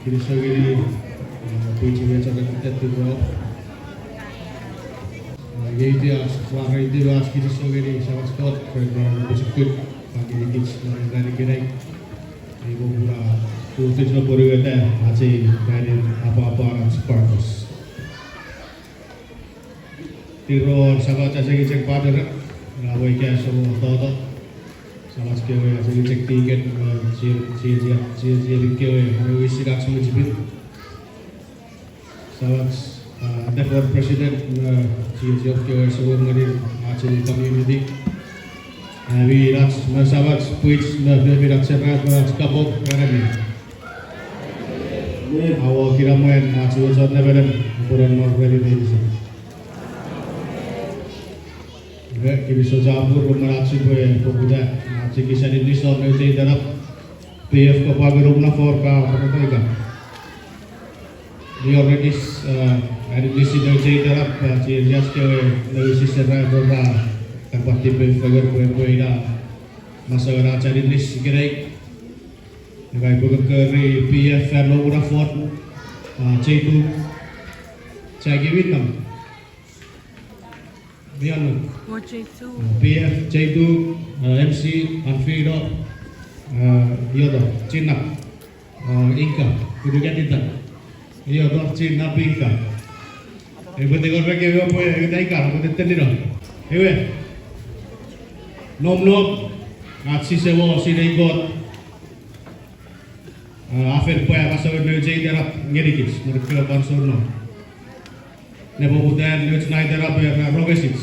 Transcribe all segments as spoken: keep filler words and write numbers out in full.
Kinisou ngeni, eh, pwichi me chok etitetip. Eh, iei ach, ua reiti ach kinisou ngeni Samach Kot ren an pochokun a ngenikich non ei ran ikenai. Ei popun a tufich ne pwonueta ach ei ranin apwapwan ach Sparkles. Tirou Samach achengicheng paterek, nge amo ika esamo toto. Samach kewe achengicheng tiken, eh, chie-, chie-, chie-, chiechi kewe, eh, wisin ach mwichefen. Samach, ah, Teflon President, eh, chiechi kewe esamo ngeni ach ei community. Ami ach me samach, pwich me fefinach, serafo, ach kapong ren ami. Aua kinamwen ach we chon nemenem, pwonen non remi meinisin. Iwe, kinisou chapur, mwen ach sipwe poputa ach ekis aninis non nouch ei itenap, P F kopwe ngonuk na for ka porotoika. Mi wor ekis, eh, aninis non nouch ei itenap, eh, chiechiach kewe nouch ei serafo ra kapati pwe fengen pwe, pwe ina masouen ach aninis ikenai. Nge upwe kokkori P F fan lomuna fon, ah, J two. Jackie Whittam. Miano. P F, J two, ah, M C, Anfino, ah, ioto, Chinap, ah, Inka, Kunukatita. Ioto, Chinap, Inka. Epwe tingor reke ewe pwe ewe taika, pwe tettenino. Ewe. Nom nom, ach sise mo sinei Kot. Ah, a fen pwe a masouen nouch ei itenap ngenikich, non ekkewe fansoun no. Nepoputan nouch na itenap era rokosich.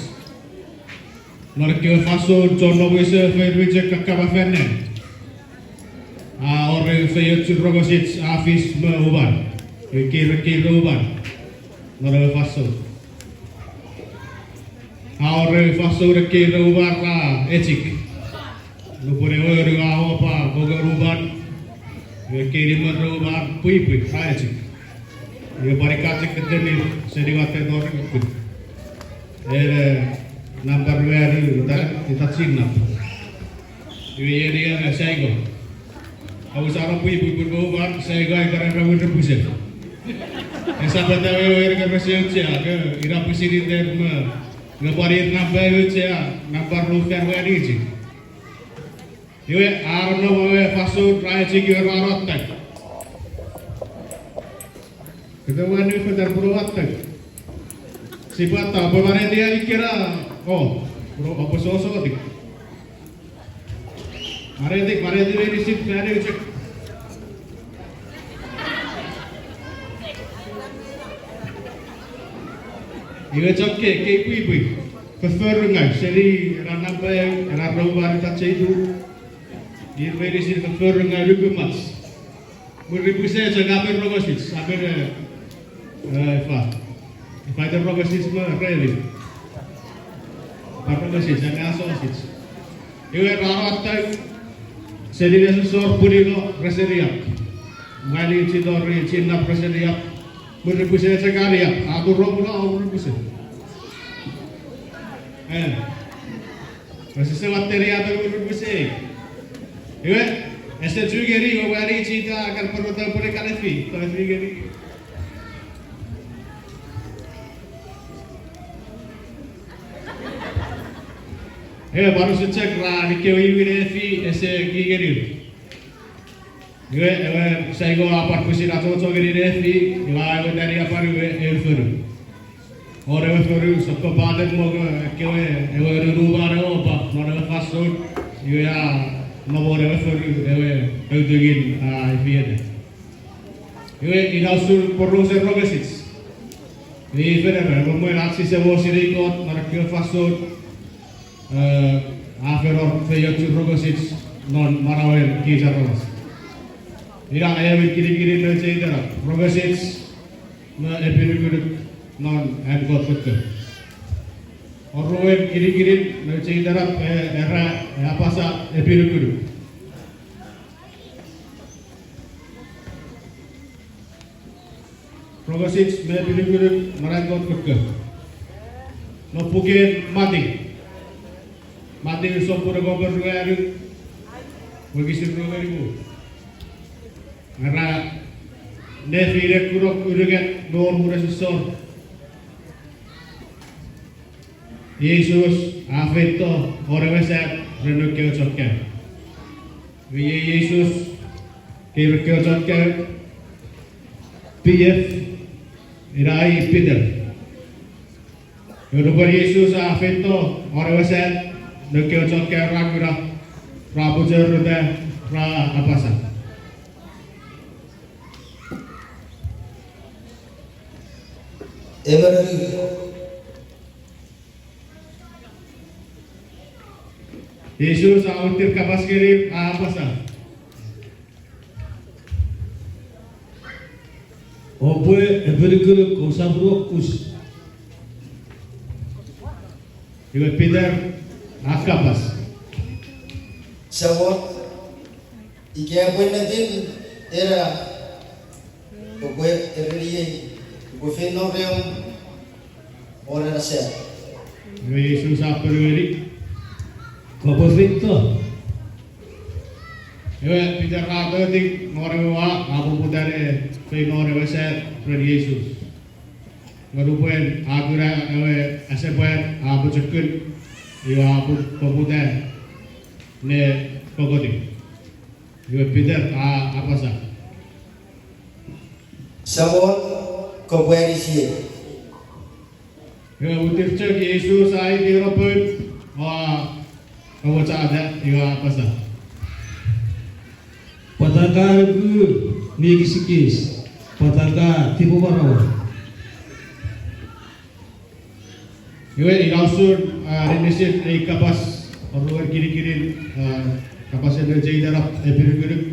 Non ekkewe fansoun chon nom ise fen mi chok kakkama fan nang. A wor ew feiochun rokosich a fis me uman. Ew kire kire uman. Non ewe fansoun. A wor ew fansoun ekkei me uman ra echik. Nupwen ewe ru a wor pwe mongon uman, ekkei nimmon uman pwipwi ra echik. Iwe pwan ika chok tettenin seni watte tori kukkun. Ena nampa ruanu, ita, ita Chinap. Iwe iei ena Saiko. Ausano pwipwi pun mo uman, Saiko ai kana ra win repwisen. Esap ita wewe ena ka rese auchea, ke ina pwisin iter me, nge pwan ir nampa auchea, nampa ru fan wanichi. Iwe, a no ewe fansoun ra echik iwe ra no attai. Kete wani fetan pun o attai. Sipwe attai, pwe maneti a ikena, o, pun o, pwe sosotik. Maneti, maneti meinisin fan eu chok. Iwe chok ke, kei pwipwi. Fofforungau, seni ena nampa eu, ena rou manita J two. Ir meinisin fofforungau nukumach. Mwirin pwisin chok a men rokosich, a men, eh, eh, ifa. Ifa iten rokosich me remi. Ifa rokosich, a men asosich. Iwe ra no attai, seni nesosor pwunino rese riap. Mwanin chitori Chinap rese riap. Mwirin pwisin chok a riap, a turopuna o mwirin pwisin. Eh. Rese watte riapen mwirin pwisin. Iwe, ese chu ngeni, iwe wanichi ita kan poroto pwone kanefi, kanefi ngeni. Iwe, pwan usun chok ra nikewe iwin efi, ese ki ngeni. Iwe, ewe Saiko a pwan pwisin achocho ngeni nefi, iwe a ewe tani a pwan iwe eu fonu. Wor ewe fonu, sokko paten mongo ekkewe ewe nunu man ewe opa, non ewe fansoun, iwe a nom won ewe fonu, ewe autungin a ifieta. Iwe ina usun porausen rokosich. Iwe fen era, ewe mwen ach sise mo sinei Kot, non ekkewe fansoun, eh, a fen wor feiochun rokosich non manauen kich aramas. Ina ewe kinikinin nouch ei itenap, rokosich me epinukunuk non an Kot kokko. Oruen kinikinin nouch ei itenap, eh, era, eh, apasa epinukunuk. Rokosich me epinukunuk non an Kot kokko. Non puken Mati. Mati sopun engon me ruanu, wokisin rue me nimu. Era, Nefinen kunok unungat me wor unusen sor, Jises a feito won ewe sat ren noun kewe chon kaeo. Iwe iei Jises, kei ren kewe chon kaeo, P F, ina i Peter. Iwe nupwen Jises a feito won ewe sat, noun kewe chon kaeo ra kuna, ra puchorota, ra apasa, Emon Jises a utir kapas ngeni, a apasa, Oupwe epinukunuk, ousap nuokus. Iwe Peter a kapas, Samon, ika epwe ennetin ena, kopwe ereniei, upwe feino reom won ena sat. Iwe Jises a ponueni, Kopwe feito. Iwe Peter a totik non ewe wa, a poputa ne feino won ewe sat ren Jises. Nge nupwen a kuna ewe asepwan a pochokun, iwe a pu-, poputa ne kokotik. Iwe Peter a apasa, Samon, kopwe anisiei. Iwe mwitir chok Jises a aiti ewe poun, a, a mochata, iwe a apasa, Pwata ka nuku mi kisikis, pwata ka tipemwaramwar? Iwe ina usun, a, aninisin ei kapas, oruen kinikinin, a, kapasen nouch ei itenap epinukunuk.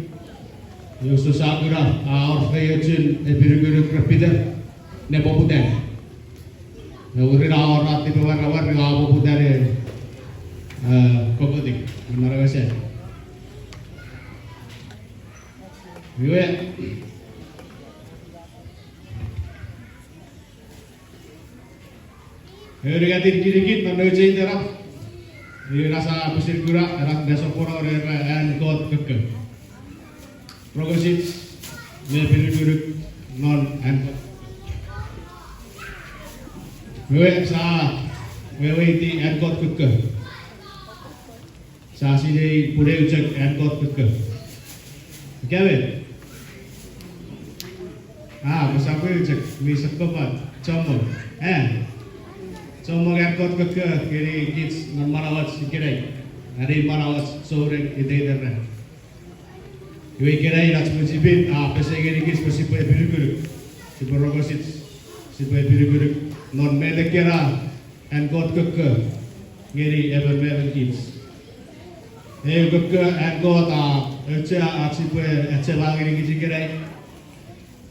Iwe usun sa kuna, a, wor feiochun epinukunuk ren Peter ne poputa. Iwe mwirin a wor tipemwaramwar, iwe a poputa ne, a, kokotik non ewe sat. Iwe ewe unungatin kinikin non nouch ei itenap, iwe ina sa pwisin kuna ena nesoponon ren an Kot kokko. Rongosich me epinukunuk non an Kot kokko. Iwe sa weweiti an Kot kokko. Sa sinei pwe eu chok an Kot kokko. Ika met? A, kosap eu chok, mi sokkopat, chommong. A, chommong an Kot kokko ngeni kich non manauach ikenai. Are manauach souneng iteiten ran. Iwe ikenai ach pwichipin a pesei ngenikich pwe sipwe epinukunuk, sipwe rongosich, sipwe epinukunuk non met ekkena an Kot kokko ngeni emon me emon kich. Eu kokko an Kot a auchea ach sipwe achema ngenikich ikenai.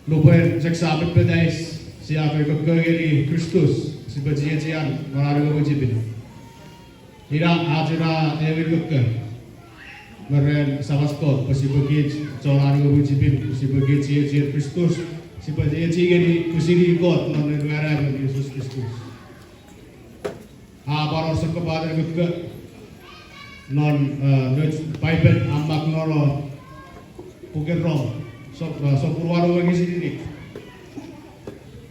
Nupwen chok sa papatais, sia kokko ngeni Kristus, sipwe chiechian non an we pwichipin. Ina ach ina aewin kokko me ren Samach Kot pwe sipwe kich chon an we pwichipin, sipwe kich chiechien Kristus, sipwe chiechi ngeni pwisin Kot non Noun we Anaemon Jises Kristus. A pwan wor sokkopaten kokko non, e, nouch Paipen a mak non puken Rom, sop-, e, sopun wanu wokisin inik.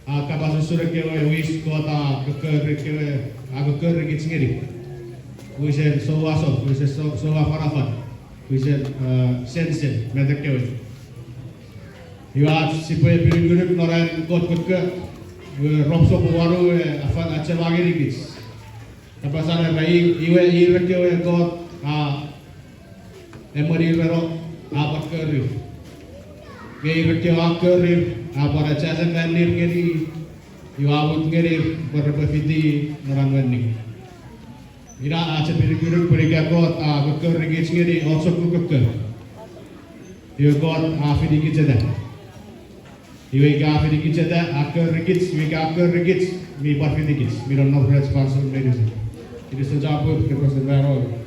A kapas usun ekkewe wis Kot a kokko, ekkewe a kokko ngenikich ngeni. Wisen souasor, wisen sou-, souafanafan, wisen, e, sense, met ekkewe. Iwe ach sipwe epinukunuk non an Kot kokko, iwe Rom sopun wanu e afa-, achema ngenikich. Kapasan era i-, iwe ir ekkewe Kot a emwenireno, a pwan korir. Nge ir ekkewe a korir, a pwan achasefan nir ngeni, iwe a mut ngenir pwe repwe fiti non an wenning. Ina ach epinukunuk pwe ika Kot a kokko ngenikich ngeni och sokkun kokko, iwe Kot a finikicheta. Iwe ika a finikicheta, a korikich, iwe ika a korikich, mi pwan fitikich, mi nonnom rech fansoun meinisin. Kinisou chapur, kepesen mano.